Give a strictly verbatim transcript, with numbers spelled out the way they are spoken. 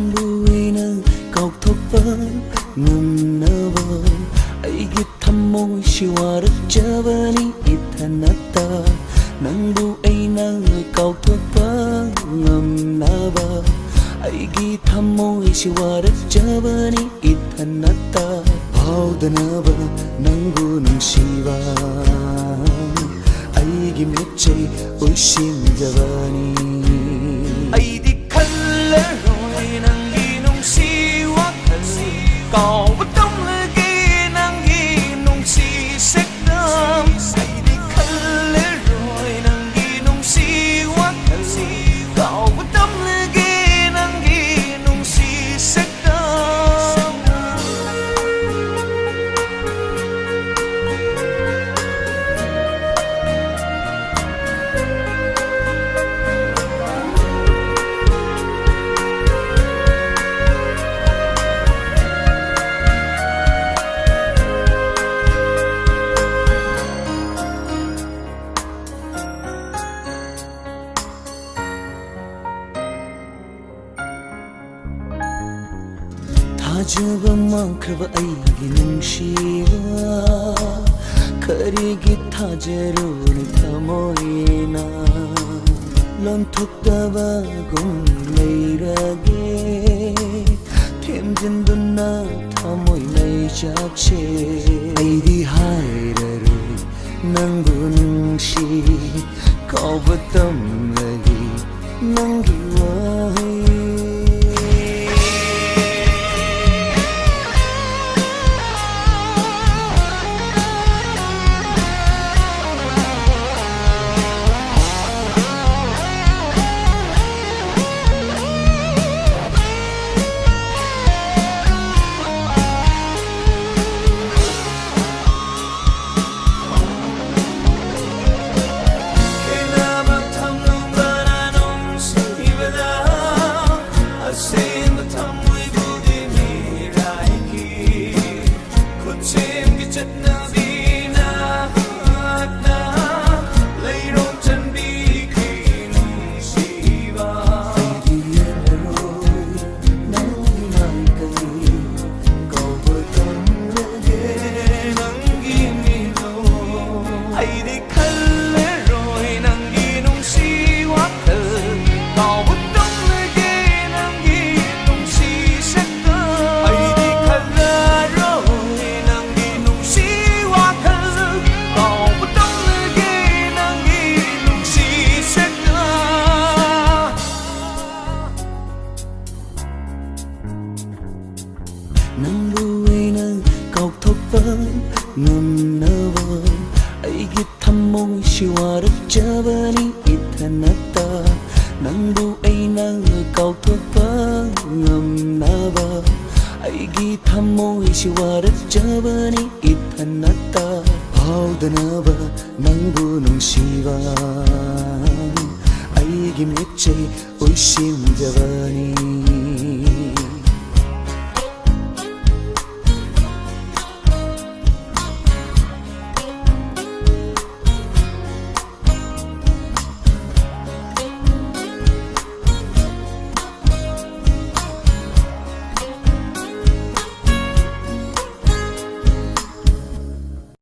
ꯅꯪꯕꯨ ꯑꯩꯅ ꯀꯥꯎꯊꯣꯛꯄ ꯉꯝꯅꯕ ꯑꯩꯒꯤ ꯊꯃꯣꯏꯁꯤ ꯋꯥꯔꯛꯆꯕꯅꯤ ꯏꯊꯟꯇ꯫ ꯅꯪꯕꯨ ꯑꯩꯅ ꯀꯥꯎꯊꯣꯛꯄ ꯉꯝꯅꯕ ꯑꯩꯒꯤ ꯊꯃꯣꯏꯁꯤ ꯋꯥꯔꯛꯆꯕꯅꯤ ꯏꯊꯟꯇ꯫ ꯐꯥꯎꯗꯅꯕ ꯅꯪꯕꯨ ꯅꯨꯡꯁꯤꯕ ꯑꯩꯒꯤ ꯃꯤꯠꯁꯦ ꯎꯏꯁꯤꯟꯖꯕꯅꯤ꯫ ꯑꯩꯗꯤ ꯈꯜꯂꯔꯣꯏ ꯅꯪꯒꯤ ꯅꯨꯡꯁꯤ ꯋꯥꯈꯜ, ꯀꯥꯎꯕ ꯇꯝꯂꯒꯦ ꯅꯪꯒꯤ ꯅꯨꯡꯁꯤ ꯁꯛꯇꯝ꯫ ꯑꯩꯗꯤ ꯈꯜꯂꯔꯣꯏ ꯅꯪꯒꯤ ꯅꯨꯡꯁꯤ ꯋꯥꯈꯜ, ꯀꯥꯎꯕ ꯇꯝꯂꯒꯦ ꯅꯪꯒꯤ ꯅꯨꯡꯁꯤ ꯁꯛꯇꯝ꯫ ꯊꯥꯖꯕ ꯃꯥꯡꯈ꯭ꯔꯕ ꯑꯩꯒꯤ ꯅꯨꯡꯁꯤꯕ, ꯀꯔꯤꯒꯤ ꯊꯥꯖꯔꯨꯅꯤ ꯊꯃꯣꯏꯅ? ꯂꯣꯟꯊꯣꯛꯇꯕꯒꯨꯝ ꯂꯩꯔꯒꯦ, ꯊꯦꯝꯖꯤꯟꯗꯨꯅ ꯊꯃꯣꯏ ꯃꯩꯆꯥꯛꯁꯦ꯫ ꯑꯩꯗꯤ ꯍꯥꯏꯔꯔꯣꯏ ꯅꯪꯕꯨ ꯅꯨꯡꯁꯤ, ꯀꯥꯎꯕ ꯇꯝꯂꯒꯦ ꯅꯪꯒꯤ ꯋꯥꯍꯩ꯫ ꯈꯦꯠꯅꯕ ꯊꯝꯂꯨꯕꯅ ꯅꯨꯡꯁꯤꯕꯗ, ꯑꯁꯦꯡꯕ ꯊꯃꯣꯏꯕꯨꯗꯤ ꯃꯤꯔꯥꯏꯈꯤ꯫ ꯈꯨꯠꯁꯦꯝꯒꯤ ꯆꯠꯅꯕꯤꯅ ꯂꯩꯔꯣꯡ ꯆꯟꯕꯤꯈꯤ ꯅꯨꯡꯁꯤꯕ꯫ ꯑꯩꯗꯤ ꯌꯦꯡꯂꯔꯣꯏ ꯅꯪꯕꯨ ꯑꯩꯅ ꯀꯥꯎꯊꯣꯛꯄ ꯉꯝꯅꯕ ꯑꯩꯒꯤ ꯊꯃꯣꯏꯁꯤ ꯋꯥꯔꯛꯆꯕꯅꯤ ꯏꯊꯟꯇ꯫ ꯅꯪꯕꯨ ꯑꯩꯅ ꯀꯥꯎꯊꯣꯛꯄ ꯉꯝꯅꯕ ꯑꯩꯒꯤ ꯊꯃꯣꯏꯁꯤ ꯋꯥꯔꯛꯆꯕꯅꯤ ꯏꯊꯟꯇ꯫ ꯐꯥꯎꯗꯅꯕ ꯅꯪꯕꯨ ꯅꯨꯡꯁꯤꯕ ꯑꯩꯒꯤ ꯃꯤꯠꯁꯦ ꯎꯏꯁꯤꯟꯖꯕꯅꯤ꯫